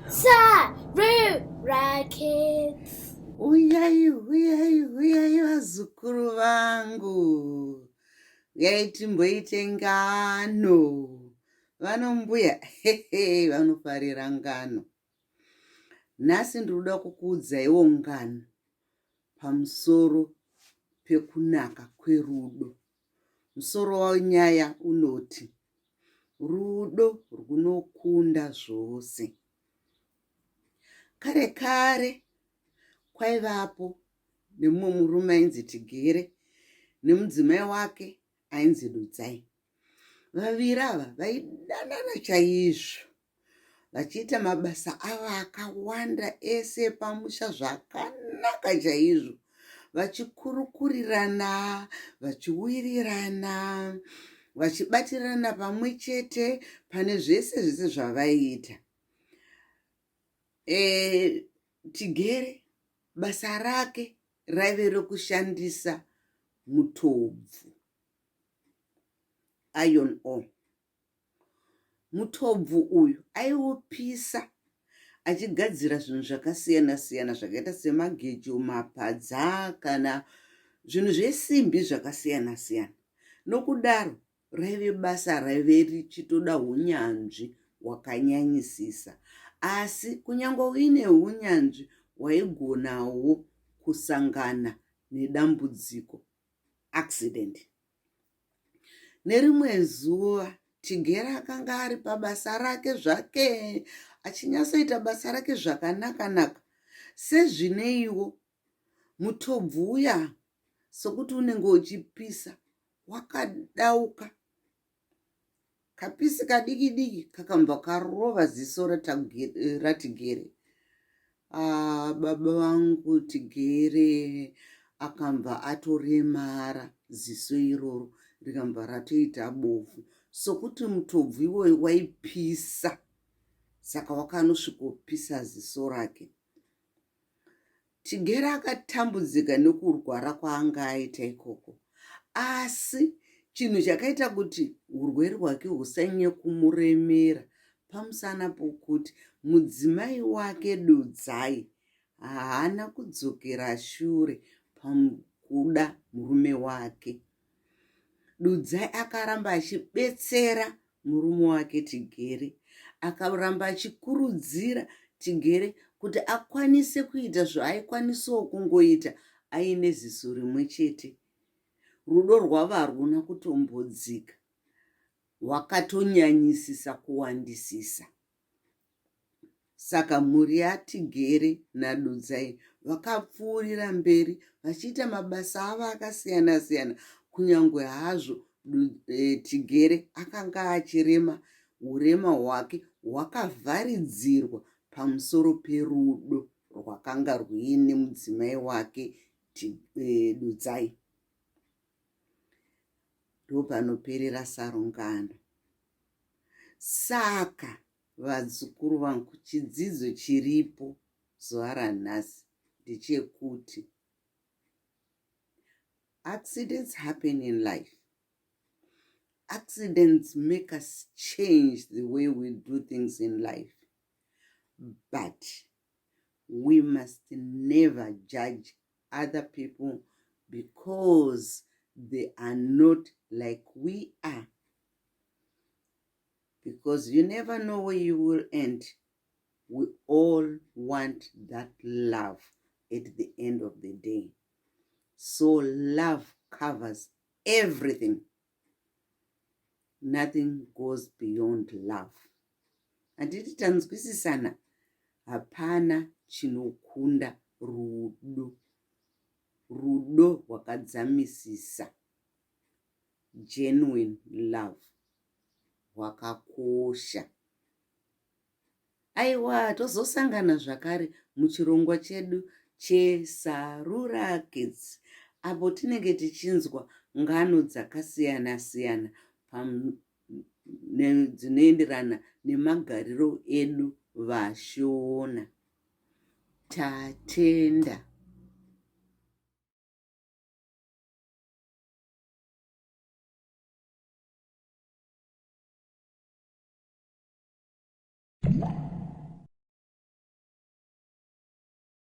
Sarura Kids. Uyai, uyai, uyai vazukuru vangu. Uyai timboite ngano. Vanombuya hehe vanofarira ngano. Nhasi ndinoda kukuudzaiwo ngano pamusoro pekunaka kwerudo. Musoro wenyaya unoti Rudo rwunokunda zvose. Kare kare kwaivapo nemumwe murume ainzi Tigere nemudzimai wake ainzi Dudzai. Vaviri ava vaidanana chaizvo vachiita mabasa avo akawanda ese epamusha zvakanaka chaizvo vachikurukurirana vachiwirirana vachibatirana pamwe chete pane zvese zvese zvavaiita e, tigere basa rake raive rekushandisa mutobvu iron ore Mutobvu uyu aiupisa achigadzira zvinhu zvakasiyana siyana zvakaita semagejo, mapadza kana zvinhu zvesimbi zvakasiyana siyana. Nokudaro raive basa raive richitoda hunyanzvi hwakanyanyisisa. Asi kunyange uine hunyanzvi waigonawo kusangana nedambudziko, accident. Nerimwe zuva Tigere akanga ari pabasa rake zvake achinyatsoita basa rake zvakanaka-naka. Sezvineiwo, mutobvu uya sokuti unenge uchipisa wakadauka. Kapisi kadiki diki kakambva karova ziso raTigere. Ah, baba vangu Tigere akambva atoremara ziso iroro rikambva ratoita bofu sokuti mutobvu iwoyo waipisa saka wakanosvikopisa ziso rake. Tigere akatambudzika nekurwara kwaanga aita ikoko asi chinhu chakaita kuti urwere hwake husanyanye kumuremera pamusana pokuti mudzimai wake Dudzai haana kudzokera shure pakuda murume wake. Dudzai akaramba achibetsera murume wake Tigere. Akaramba achikurudzira Tigere kuti akwanise kuita zvaaikwanisawo kungoita aine ziso rimwe chete. Rudo rwavo harwuna kutombodzika, rwakatonyanyisisa kuwandisisa. Saka mhuri yaTigere naDudzai vakapfuurira mberi vachiita mabasa avo akasiyana-siyana kunyangwe hazvo Tigere akanga achirema. Urema hwake hwakavharidzirwa pamusoro perudo rwakanga rwuine mudzimai wake Dudzai. Ndopanoperera sarungano. Saka vazukuru vangu chidzidzo chiripo zuva ranhasi ndechekuti accidents happen in life. Accidents make us change the way we do things in life. But we must never judge other people because they are not like we are. Because you never know where you will end. We all want that love at the end of the day. So love covers everything. Nothing goes beyond love. Handiti tanzwisisana? Hapana chinokunda rudo. Rudo rwakadzamisisa. Genuine love rwakakosha. Aiwa tozosangana zvakare muchirongwa chedu cheSarura Kids apo tinenge tichinzwa ngano dzakasiyana siyana dzinoenderana nemagariro edu vaShona. Tatenda.